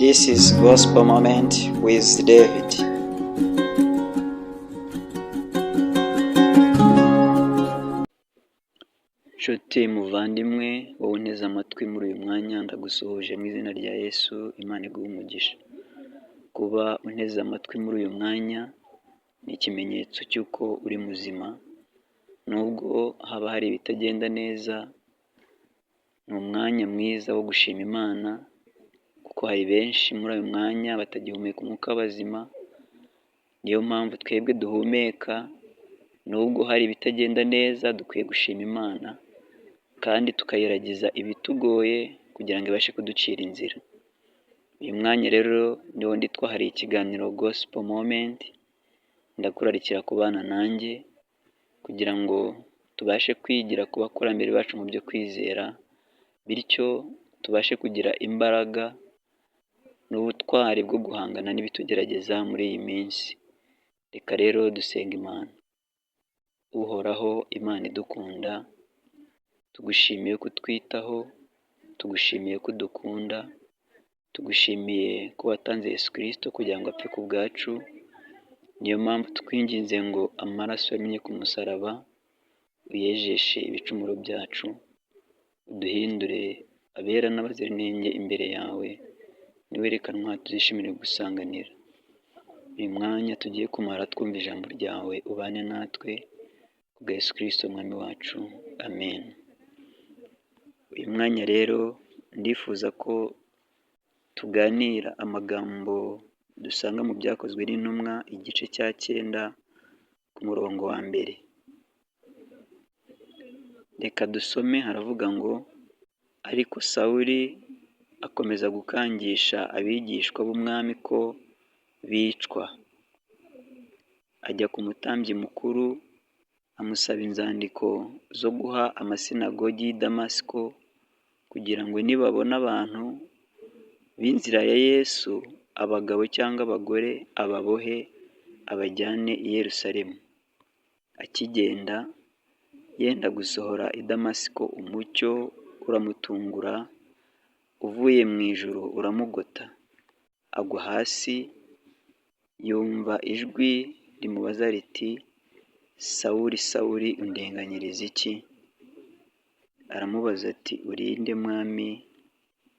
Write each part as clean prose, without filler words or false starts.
This is Gospel Moment with David. Nshuti muvandimwe, wowe unteze amatwi muri uyu mwanya, ndagusuhuje mu izina rya Yesu. Imana iguhe umugisha. Kuba unteze amatwi muri uyu mwanya ni ikimenyetso cy'uko uri muzima, nubwo haba hari ibitagenda neza. Ni umwanya mwiza wo gushima Imana, kuko hari benshi muri uyu mwanya batagihumeka umwuka w'abazima. Niyo mpamvu twebwe duhumeka, nubwo hari ibitagenda neza, dukwiye gushima Imana kandi tukayiragiza ibitugoye kugira ngo ibashe kuducira inzira. Uyu mwanya rero niwo ndi twahariye ikiganiro Gospel Moment. Ndakurarikira kubana nanjye kugira ngo tubashe kwigira ku bakurambere bacu mu byo kwizera, bityo tubashe kugira imbaraga n'ubutwari bwo guhangana n'ibitugerageza muri iyi minsi. Reka rero dusenga Imana. Uhoraho Imana idukunda, tugushimiye ko utwitaho, tugushimiye ko udukunda, tugushimiye ko watanze Yesu Kristo kugira ngo apfe ku bwacu. Niyo mpamvu twinginze ngo amaraso yamennye ku musaraba uyejeshe ibicumuro byacu, uduhindure abera n'abaziranenge imbere yawe, niwerekanwa tuzishimire gusanganira. Uyu mwanya tugiye kumara twumva ijambo ryawe, ubane natwe kubwa Yesu Kristo Umwami wacu, amen. Uyu mwanya rero ndifuza ko tuganira amagambo dusanga mu Byakozwe n'Intumwa, igice cya 9, ku murongo wa 1. Reka dusome, haravuga ngo: "Ariko Sawuli akomeza gukangisha abigishwa b'Umwami ko bicwa. Ajya ku mutambyi mukuru, amusaba inzandiko zo guha amasinagogi y'i Damasiko, kugira ngo nibabona abantu b'inzira ya Yesu, abagabo cyangwa abagore, ababohe abajyane i Yerusalemu. Akigenda yenda gusohora i Damasiko, umucyo uramutungura uvuye mu ijuru uramugota, agwa hasi, yumva ijwi rimubaza riti: 'Sawuli, Sawuli, undenganyiriza iki?' Aramubaza ati: 'Uri nde, Mwami?'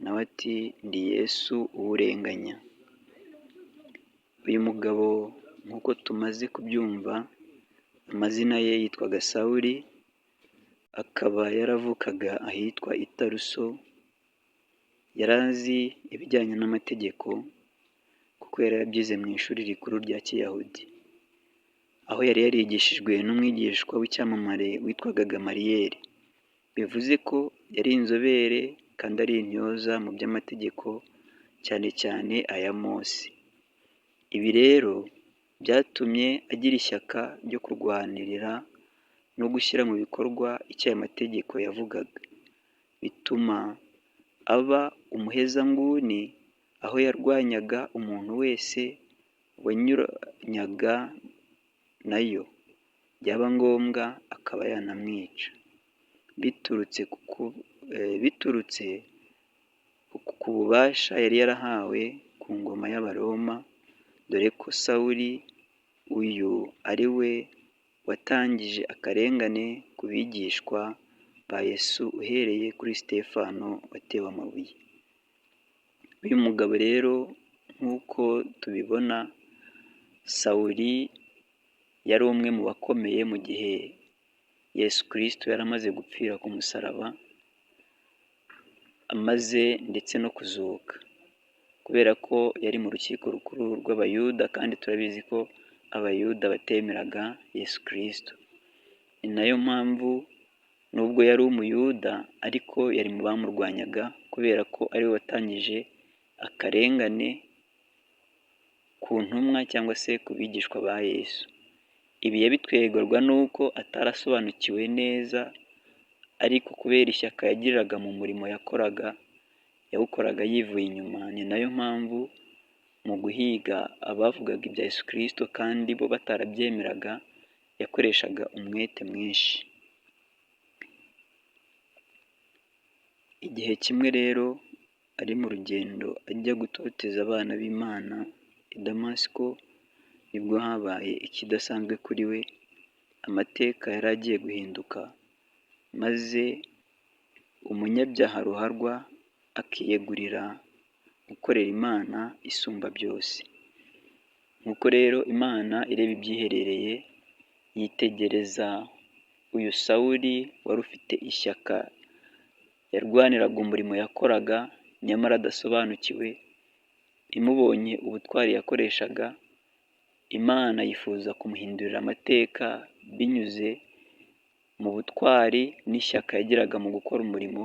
Nawe ati: 'Ndi Yesu uwurenganya.'" Uyu mugabo, nk'uko tumaze kubyumva, amazina ye yitwaga Sawuli, akaba yaravukaga ahitwa i Taruso. Yari azi ibijyanye n'amategeko kuko yari yarabyize mu ishuri rikuru rya Kiyahudi, aho yari yarigishijwe n'umwigishwa w'icyamamare witwaga Gamariyeri. Bivuze ko yari inzobere kandi ari intyoza mu by'amategeko, cyane cyane aya Mose. Ibi rero byatumye agira ishyaka ryo kurwanirira no gushyira mu bikorwa icyo aya mategeko yavugaga, bituma aba umuhezanguni, aho yarwanyaga umuntu wese wanyuranyaga nayo, byaba ngombwa akaba yanamwica. Biturutse ku bubasha yari yarahawe ku ngoma y'Abaroma, dore ko Sawuli uyu ari we watangije akarengane ku bigishwa ba Yesu, uhereye kuri Sitefano watewe amabuye. Uyu mugabo rero, nk'uko tubibona, Sawuli yari umwe mu bakomeye mu gihe Yesu Kristo yari amaze gupfira ku musaraba, amaze ndetse no kuzuka, kubera ko yari mu rukiko rukuru rw'Abayuda, kandi turabizi ko Abayuda batemeraga Yesu Kristo. Ni nayo mpamvu nubwo yari Umuyuda, ariko yari mu bamurwanyaga, kubera ko ariwe watangije akarengane ku ntumwa cyangwa se ku bigishwa ba Yesu. Ibi yabitwerwa n'uko atarasobanukiwe neza, ariko kubera ishyaka yagiriraga mu murimo yakoraga, yawukoraga yivuye inyuma. Ni nayo mpamvu mu guhiga abavugaga ibya Yesu Kristo kandi bo batarabyemeraga, yakoreshaga umwete mwinshi. Igihe kimwe rero ari mu rugendo ajya gutoteza abana b'Imana i Damasiko, nibwo habaye ikidasanzwe kuri we, amateka yari agiye guhinduka, maze umunyabyaha ruharwa akiyegurira gukorera Imana isumba byose. Nk'uko rero Imana ireba ibyiherereye, yitegereza uyu Sawuli wari ufite ishyaka, yarwaniraga umurimo yakoraga nyamara adasobanukiwe, imubonye ubutwari yakoreshaga, Imana yifuza kumuhindurira amateka binyuze mu butwari n'ishyaka yagiraga mu gukora umurimo,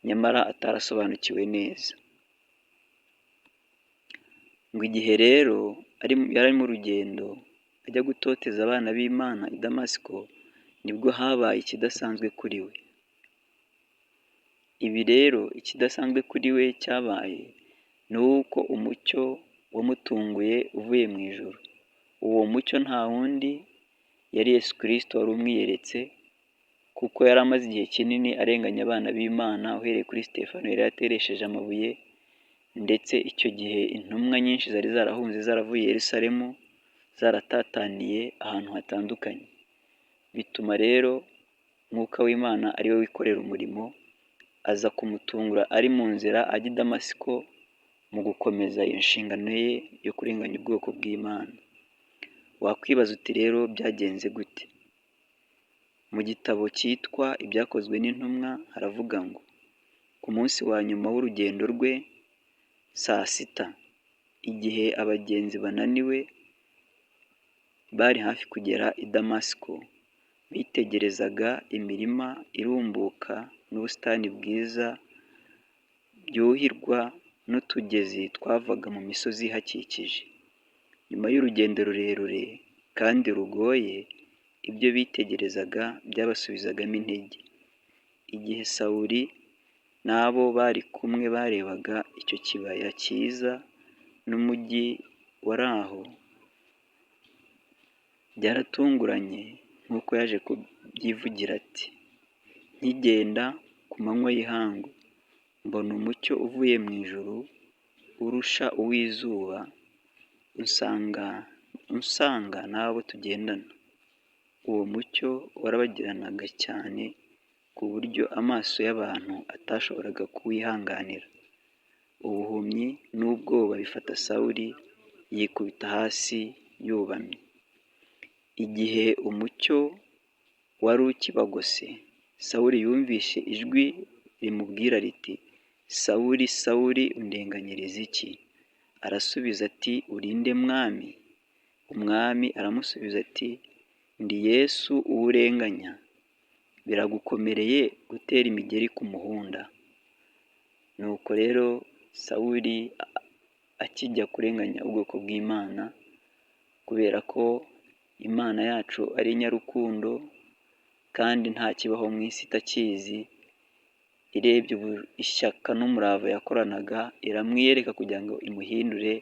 nyamara atarasobanukiwe neza. Ngo igihe rero yari ari mu rugendo ajya gutoteza abana b'Imana i Damasiko, nibwo habaye ikidasanzwe kuri we. Ibi rero ikidasanzwe kuri we cyabaye, ni uko umucyo wamutunguye uvuye mu ijuru. Uwo mucyo nta wundi yari Yesu Kristo wari umwiyeretse, kuko yari amaze igihe kinini arenganya abana b'Imana, uhereye kuri Sitefano yari yateresheje amabuye, ndetse icyo gihe intumwa nyinshi zari zarahunze zaravuye i Yerusalemu, zaratataniye ahantu hatandukanye. Bituma rero Mwuka w'Imana ari we wikorera umurimo, aza kumutungura ari mu nzira ajya i Damasiko mu gukomeza iyo nshingano ye yo kurenganya ubwoko bw'Imana. Wakwibaza uti rero byagenze gute? Mu gitabo cyitwa Ibyakozwe n'Intumwa haravuga ngo ku munsi wa nyuma w'urugendo rwe saa sita, igihe abagenzi bananiwe bari hafi kugera i Damasiko, bitegerezaga imirima irumbuka n'ubusitani bwiza byuhirwa n'utugezi twavaga mu misozi ihakikije. Nyuma y'urugendo rurerure kandi rugoye, ibyo bitegerezaga byabasubizagamo intege. Igihe Sawuli n'abo bari kumwe barebaga icyo kibaya cyiza n'umujyi wari aho, byaratunguranye nk'uko yaje kubyivugira ati: "Nkigenda ku manywa y'ihangu, mbona umucyo uvuye mu ijuru urusha uw'izuba, unsanga n'abo tugendana. Uwo mucyo warabagiranaga cyane ku buryo amaso y'abantu atashoboraga kuwihanganira. Ubuhumyi n'ubwoba bifata Sawuli, yikubita hasi yubamye. Igihe umucyo wari ukibagose, Sawuli yumvise ijwi rimubwira riti: Sawuli, Sawuli, undenganyiriza iki? Arasubiza ati: Uri nde Mwami? Umwami aramusubiza ati: Ndi Yesu uwo urenganya. Biragukomereye gutera imigeri ku muhunda. Nuko rero Sawuli akijya kurenganya ubwoko bw'Imana, kubera ko Imana yacu ari inyarukundo kandi nta kibaho mu isi itakizi, irebye ishyaka n'umurava yakoranaga iramwiyereka kugira ngo imuhindure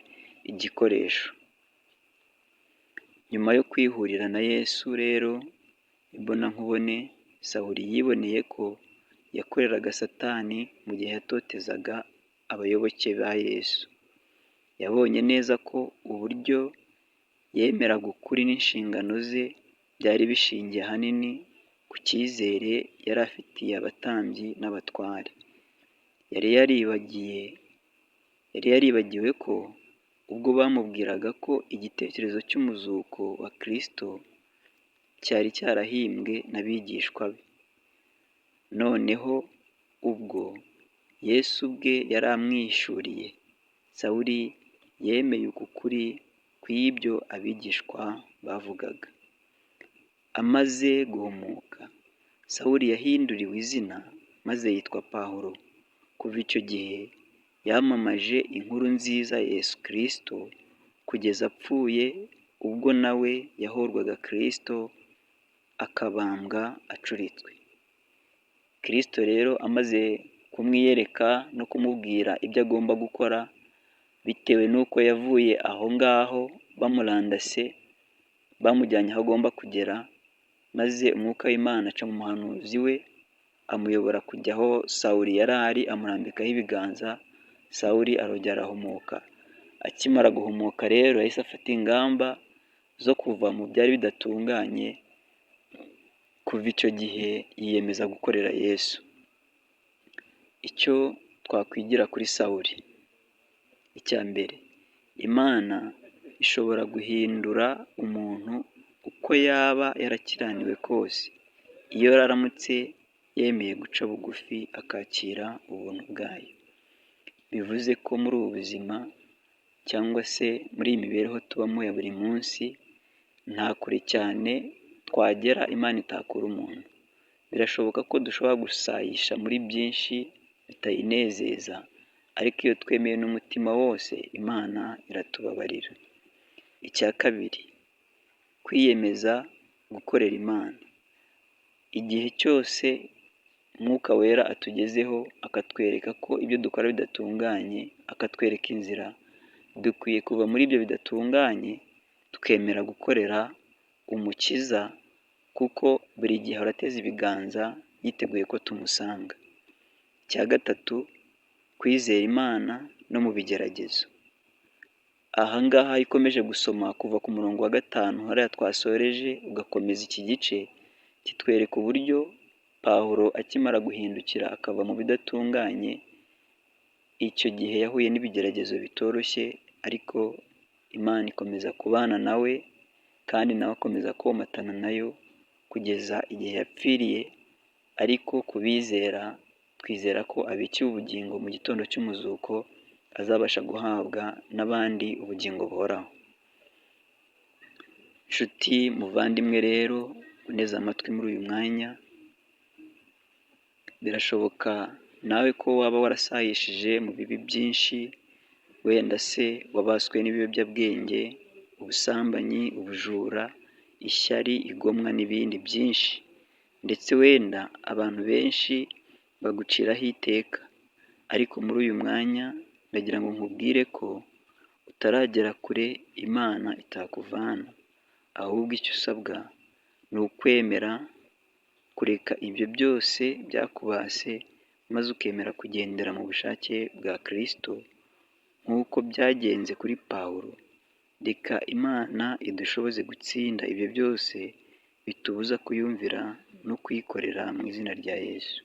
igikoresho. Nyuma yo kwihurira na Yesu rero imbonankubone, Sawuli yiboneye ko yakoreraga Satani mu gihe yatotezaga abayoboke ba Yesu. Yabonye neza ko uburyo yemeraga ukuri n'inshingano ze byari bishingiye ahanini ku cyizere yari afitiye abatambyi n'abatware. Yari yaribagiwe ko ubwo bamubwiraga ko igitekerezo cy'umuzuko wa Kristo cyari cyarahimbwe n'abigishwa be. Noneho ubwo Yesu ubwe yari amwihishuriye, Sawuli yemeye uku kuri kw'ibyo abigishwa bavugaga. Amaze guhumuka, Sawuli yahinduriwe izina maze yitwa Pawulo. Kuva icyo gihe yamamaje inkuru nziza ya Yesu Kristo kugeza apfuye, ubwo nawe yahorwaga Kristo akabambwa acuritswe. Kristo rero amaze kumwiyereka no kumubwira ibyo agomba gukora, bitewe n'uko yavuye aho ngaho bamurandase, bamujyanye aho agomba kugera, maze umwuka w'Imana aca mu muhanuzi we, amuyobora kujya aho Sawuli yari ari, amurambikaho ibiganza, Sawuli arongera arahumuka. Akimara guhumuka rero yahise afata ingamba zo kuva mu byari bidatunganye, kuva icyo gihe yiyemeza gukorera Yesu. Icyo twakwigira kuri Sawuli: icya mbere, Imana ishobora guhindura umuntu uko yaba yarakiraniwe kose, iyo aramutse yemeye guca bugufi akakira ubuntu bwayo. Bivuze ko muri ubu buzima cyangwa se muri iyi mibereho tubamo ya buri munsi, nta kure cyane twagera Imana itakura umuntu. Birashoboka ko dushobora gusayisha muri byinshi bitayinezeza, ariko iyo twemeye n'umutima wose Imana iratubabarira. Icya kabiri, kwiyemeza gukorera Imana. Igihe cyose Umwuka Wera atugezeho akatwereka ko ibyo dukora bidatunganye, akatwereka inzira, dukwiye kuva muri ibyo bidatunganye tukemera gukorera Umukiza, kuko buri gihe ahora ateze ibiganza yiteguye ko tumusanga. Icya gatatu, kwizera Imana no mu bigeragezo. Aha ngaha iyo ukomeje gusoma kuva ku murongo wa 5 hariya twasoreje ugakomeza iki gice, kitwereka uburyo Pawulo akimara guhindukira akava mu bidatunganye, icyo gihe yahuye n'ibigeragezo bitoroshye, ariko Imana ikomeza kubana nawe kandi nawe akomeza komatana nayo kugeza igihe yapfiriye, ariko ku bizera twizera ko abikiwe ubugingo mu gitondo cy'umuzuko, azabasha guhabwa n'abandi ubugingo buhoraho. Nshuti muvandimwe rero uneze amatwi muri uyu mwanya, birashoboka nawe ko waba warasayishije mu bibi byinshi, wenda se wabaswe n'ibiyobyabwenge, ubusambanyi, ubujura, ishyari, igomwa n'ibindi byinshi, ndetse wenda abantu benshi baguciraho iteka, ariko muri uyu mwanya ndagira ngo nkubwire ko utaragera kure Imana itakuvana, ahubwo icyo usabwa ni ukwemera kureka ibyo byose byakubase, maze ukemera kugendera mu bushake bwa Kristo nk'uko byagenze kuri Pawulo. Reka Imana idushoboze gutsinda ibyo byose bitubuza kuyumvira no kuyikorera mu izina rya Yesu.